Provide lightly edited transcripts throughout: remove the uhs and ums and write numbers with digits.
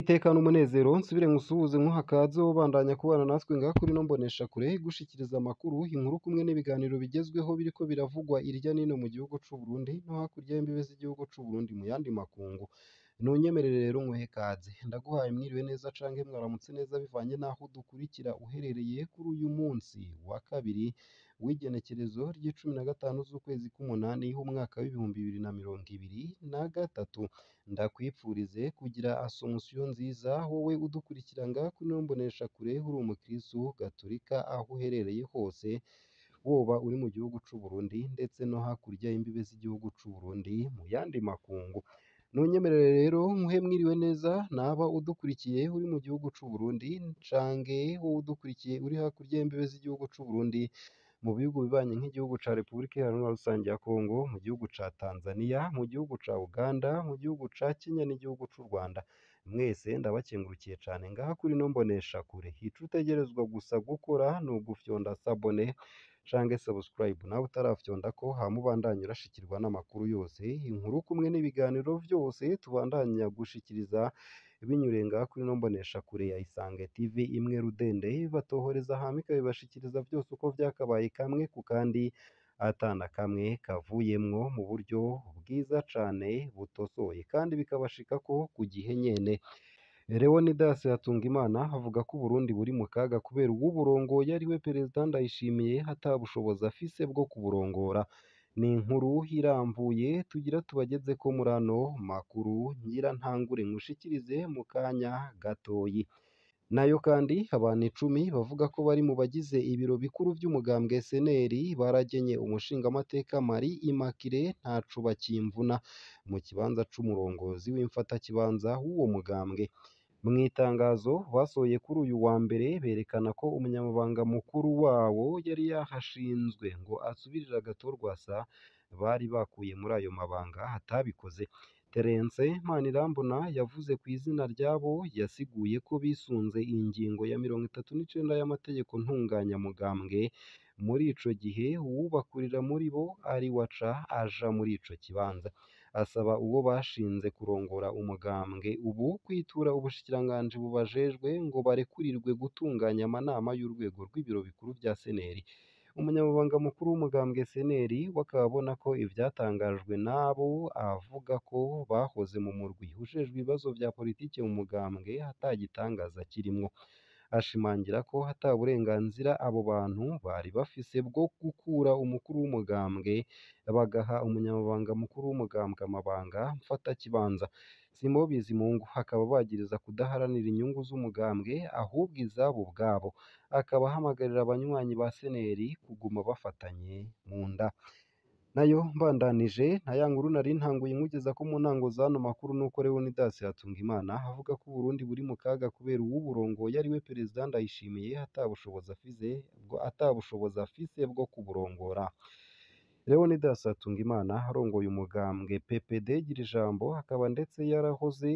N'iteka n'umunezero nsubire nkusuhuze nkuha kaze ubandanya kubana natwe ngaha kuri ino mboneshakure igushikiriza amakuru, inkuru kumwe n'ibiganiro bigezweho biriko biravugwa irya nino mu gihugu c'u Burundi no hakurya y'imbibe z'igihugu c'u Burundi mu yandi makungu. Nunyemerere rero nkuhe kaze, ndaguhaye mwiriwe neza canke mwaramutse neza bivanye n'aho udukurikira uherereye kuri uyu munsi wa kabiri w'igenekerezo ry'icumi na gatanu z'ukwezi k'umunani umwaka w'2023. Ndakwipfurize kugira asomusiyo nziza wowe udukurikira ngaha kuri ino mboneshakure uri umukristu gatolika aho uherereye hose, woba uri mu gihugu c'u Burundi ndetse no hakurya y'imbibe z'igihugu c'u Burundi mu yandi makungu. Nunyemerere rero nkuhe mwiriwe neza naba udukurikiye uri mu gihugu c'u Burundi canke wowe udukurikiye uri hakurya y'imbibe z'igihugu c'u Burundi mu bihugu bibanyi nk'igihugu ca Repubulika Iharanira Rusange ya Kongo, mu gihugu ca Tanzania, mu gihugu ca Uganda, mu gihugu ca Kenya n'igihugu c'u Rwanda. Mwese ndabakengurukiye cane ngaha kuri ino mboneshakure. Ico utegerezwa gusa gukora ni ugufyonda sabone canke subscribe, nawe utarafyondako hama ubandanye urashikirwa n'amakuru yose, inkuru kumwe n'ibiganiro vyose tubandanya gushikiriza binyuriye ngaha kuri ino mboneshakure ya Isange TV imwe rudende, ibibatohoreza hama ikabibashikiriza vyose uko vyakabaye kamwe ku kandi ata na kamwe kavuyemwo mu buryo bwiza cane butosoye kandi bikabashikako ku gihe nyene. Leonidas Hatungimana avuga ko Uburundi buri mu kaga kubera uwuburongoye ariwe Perezida Ndayishimiye ata bushobozi afise bwo kuburongora. Ni inkuru irambuye tugira tubagezeko muri ano makuru ngira ntangure nkushikirize mu kanya gatoyi. Nayo kandi abantu 10 bavuga ko bari mu bagize ibiro bikuru vy'umugambwe SNL baragenye umushingamateka Marie Immaculée Ntacubakimvuna mu kibanza c'umurongozi w'imfatakibanza w'uwo mugambwe. Mw'itangazo basohoye kuri uyu wa mbere berekana ko umunyamabanga mukuru wawo yari yahashinzwe ngo asubirire Agathon-Rwasa bari bakuye muri ayo mabanga atabikoze. Terence Manirambona yavuze kw'izina ryabo yasiguye ko bisunze ingingo ya 39 y'amategeko ntunganyamugambwe, muri ico gihe uwubakurira muri bo ari we aca aja muri ico kibanza. Asaba uwo bashinze kurongora umugambwe ubu kwitura ubushikiranganji bubajejwe ngo barekurirwe gutunganya amanama y'urwego rw'ibiro bikuru vya SNL. Umunyamabanga mukuru w'umugambwe SNL we akaba abona ko ivyatangajwe n'abo avuga ko bahoze mu murwi ujejwe ibibazo vya politike mu mugambwe ata gitangaza kirimwo. Ashimangira ko ata burenganzira abo bantu bari bafise bwo gukura umukuru w'umugambwe bagaha umunyamabanga mukuru w'umugambwe amabanga mfatakibanza. Simon Bizimungu akaba abagiriza kudaharanira inyungu z'umugambwe ahubwo izabo ubwabo. Akaba ahamagarira abanywanyi ba SNL kuguma bafatanye mu nda. Nayo mbandanije na ya nkuru nari ntanguye nkugezako mu ntango z'ano makuru nuko Leonidas Hatungimana avuga ko Uburundi buri mu kaga kubera uwuburongoye ariwe Perezida Ndayishimiye ata bushobozi afise bwo kuburongora. Leonidas Hatungimana arongoye umugambwe PPD Girijambo akaba ndetse yarahoze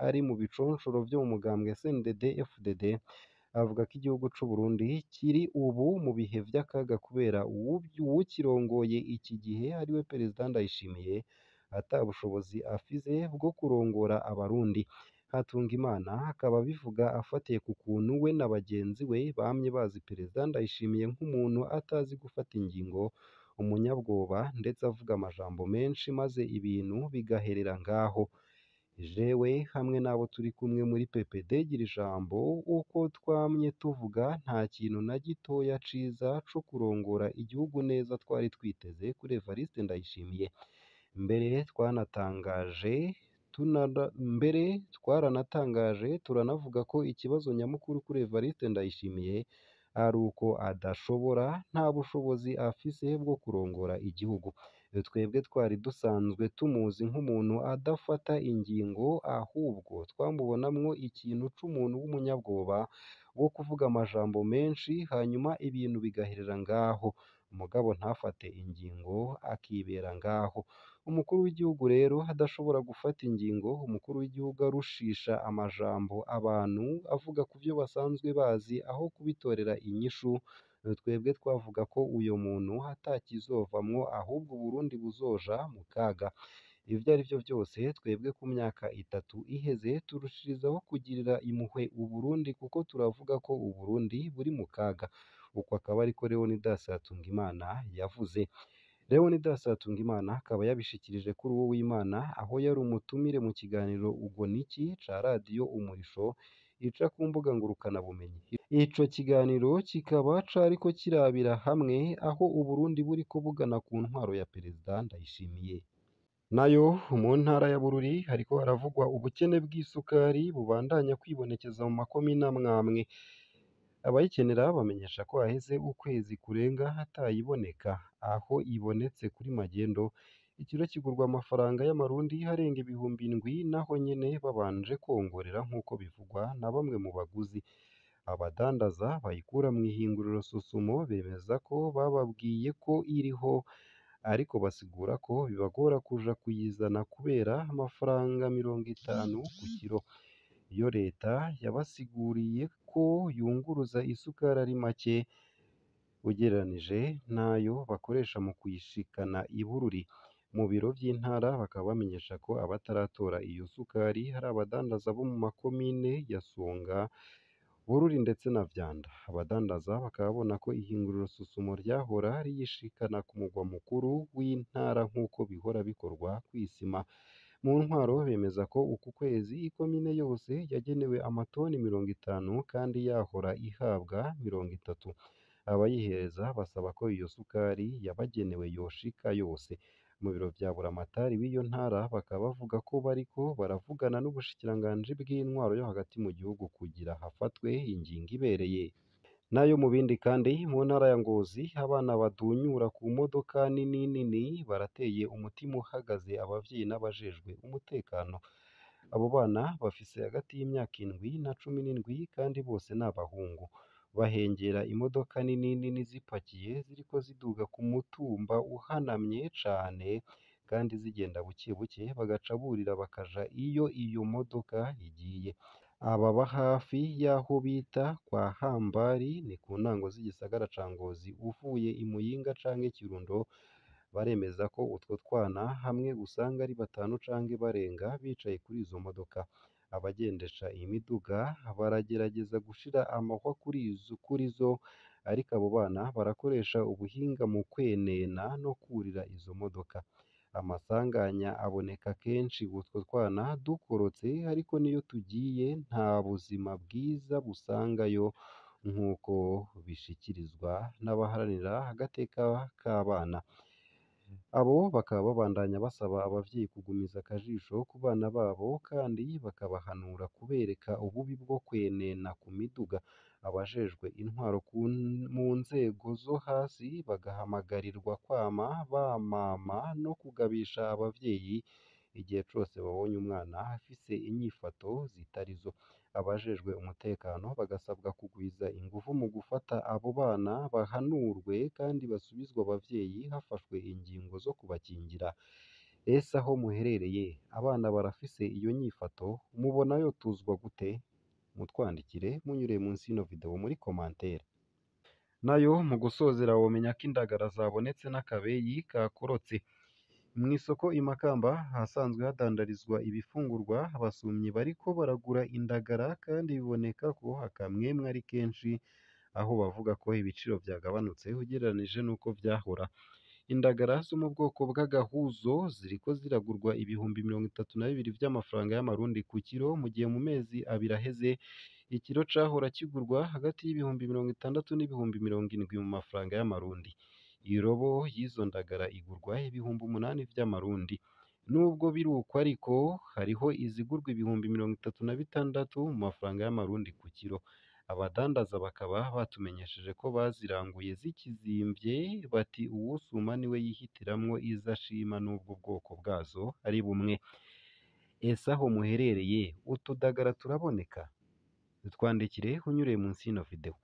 ari mu biconshoro vyo mu mugambwe CNDD FDD, avuga ko igihugu c'u Burundi kiri ubu mu bihe vy'akaga kubera uwukirongoye iki gihe ariwe Perezida Ndayishimiye ata bushobozi afise bwo kurongora abarundi. Hatungimana akaba abivuga afatiye ku kuntu we na bagenzi we bamye bazi Perezida Ndayishimiye nk'umuntu atazi gufata ingingo, umunyabwoba ndetse avuga amajambo menshi maze ibintu bigaherera ngaho. Jewe hamwe n'abo turi kumwe muri PPD Girijambo uko twamye tuvuga nta kintu na gitoya ciza co kurongora igihugu neza twari twiteze kuri Evariste Ndayishimiye. Mbere twaranatangaje turanavuga ko ikibazo nyamukuru kuri Evariste Ndayishimiye ari uko adashobora, nta bushobozi afise bwo kurongora igihugu. Twebwe twari dusanzwe tumuzi nk'umuntu adafata ingingo ahubwo twamubonamwo ikintu c'umuntu w'umunyabwoba wo kuvuga amajambo menshi hanyuma ibintu bigaherera ngaho, mugabo ntafate ingingo akibera ngaho. Umukuru w'igihugu rero adashobora gufata ingingo, umukuru w'igihugu arushisha amajambo abantu avuga ku vyo basanzwe bazi aho kubitorera inyishu, twebwe twavuga ko uyo muntu atakizovamwo ahubwo Uburundi buzoja mu kaga. Ivyo arivyo vyose, twebwe ku myaka 3 iheze turushirizaho kugirira impuhwe Uburundi kuko turavuga ko Uburundi buri mu kaga. Uko akaba ariko Leonidas Hatungimana yavuze. Leonidas Hatungimana akaba yabishikirije kuri uwo w'Imana aho yari umutumire mu kiganiro Ugoniki ca radiyo Umurisho ica ku mbuga ngurukanabumenyi. Ico kiganiro kikaba cariko kirabira hamwe aho Uburundi buriko bugana ku ntwaro ya Perezida Ndayishimiye. Nayo mu ntara ya Bururi hariko haravugwa ubukene bw'isukari bubandanya kwibonekeza mu makomine amwamwe. Abayikenera bamenyesha ko haheze ukwezi kurenga hatayiboneka. Aho ibonetse kuri magendo, ikiro kigurwa amafaranga y'amarundi arenga 7,000, naho nyene babanje kwongorera nk'uko bivugwa na bamwe mu baguzi. Abadandaza bayikura mw'ihinguriro Sosumo bemeza ko bababwiye ko iriho, ariko basigura ko bibagora kuja kuyizana kubera amafaranga 50 ku kiro. Iyo leta yabasiguriye ko yunguruza isukari ari make ugereranije n'ayo bakoresha mu kuyishikana i Bururi. Mu biro vy'intara bakaba bamenyesha ko abataratora iyo sukari hari abadandaza bo mu makomine ya Songa, Bururi ndetse na Vyanda. Abadandaza bakaba babona ko ihinguriro Sosumo ryahora riyishikana ku mugwa mukuru w'intara nk'uko bihora bikorwa kw'isima. Mu ntwaro bemeza ko uku kwezi ikomine yose yagenewe amatoni 50 kandi yahora ihabwa 30. Abayihereza basaba ko iyo sukari yabagenewe yoshika yose. Mu biro vya Buramatari w'iyo ntara bakaba bavuga ko bariko baravugana n'ubushikiranganji bw'intwaro yo hagati mu gihugu kugira hafatwe ingingo ibereye. Nayo mu bindi kandi, mu ntara ya Ngozi abana badunyura ku modoka nini nini barateye umutima uhagaze abavyeyi n'abajejwe umutekano. Abo bana bafise hagati y'imyaka 7 na 17 kandi bose ni abahungu. Bahengera imodoka nini nini zipakiye ziriko ziduga ku mutumba uhanamye cane kandi zigenda buke buke, bagaca burira bakaja iyo iyo modoka igiye. Ababa hafi y'aho bita kwa Hambari, ni ku ntango z'igisagara ca Ngozi uvuye i Muyinga canke Kirundo, baremeza ko utwo twana hamwe usanga ari batanu canke barenga bicaye kuri izo modoka. Abagendesha imiduga baragerageza gushira amahwa kuri zo, ariko abo bana barakoresha ubuhinga mu kwenena no kurira izo modoka. Amasanganya aboneka kenshi utwo twana dukorotse, ariko niyo tugiye nta buzima bwiza busangayo nk'uko bishikirizwa n'abaharanira agateka k'abana. Abo bakaba babandanya basaba abavyeyi kugumiza akajisho ku bana babo kandi bakabahanura kubereka ububi bwo kwenena ku miduga. Abajejwe intwaro mu nzego zo hasi bagahamagarirwa kwama bamama no kugabisha abavyeyi igihe cose babonye umwana afise inyifato zitarizo. Abajejwe umutekano bagasabwa kugwiza inguvu mu gufata abo bana bahanurwe kandi basubizwe abavyeyi hafashwe ingingo zo kubakingira. Ese aho muherereye abana barafise iyo nyifato? Mubona yotuzwa gute? Mutwandikire munyuriye munsi y'ino video muri commentaire. Nayo mu gusozera womenya ko indagara zabonetse n'akabeyi kakorotse. Mw'isoko i Makamba ahasanzwe hadandarizwa ibifungurwa, abasumyi bariko baragura indagara kandi biboneka ko akamwemwe ari kenshi, aho bavuga ko ibiciro vyagabanutse ugereranije n'uko vyahora. Indagara zo mu bwoko bw'agahuzo ziriko ziragurwa 32,000 vy'amafaranga y'amarundi ku kiro, mu gihe mu mezi abiri aheze ikiro cahora kigurwa hagati y'60,000 n'70,000 mu mafaranga y'amarundi. Irobo y'izo ndagara igurwa 8,000 vy'amarundi. Nubwo biri uko ariko, hariho izigurwa 36,000 mu mafaranga y'amarundi ku kiro. Abadandaza bakaba batumenyesheje ko baziranguye zikizimvye, bati uwusuma niwe yihitiramwo izo ashima n'ubwo ubwoko bwazo ari bumwe. Ese aho muherereye utudagara turaboneka? Twandikire unyuriye munsi y'ino video.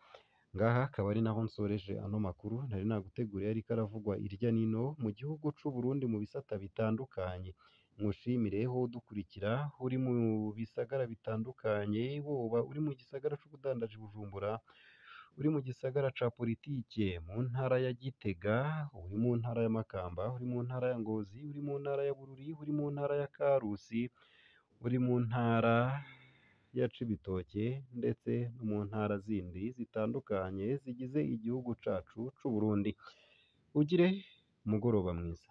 Ngaha akaba ari naho nsoreje ano makuru nari naguteguriye ariko aravugwa irya nino mu gihugu c'u Burundi mu bisata bitandukanye. Nkushimire wowe udukurikira uri mu bisagara bitandukanye, woba uri mu gisagara c'ubudandaji Bujumbura, uri mu gisagara ca politike mu ntara ya Gitega, uri mu ntara ya Makamba, uri mu ntara ya Ngozi, uri mu ntara ya Bururi, uri mu ntara ya Karusi, uri mu ntara ya Cibitoke ndetse no mu ntara zindi zitandukanye zigize igihugu cacu c'Uburundi. Ugire umugoroba mwiza.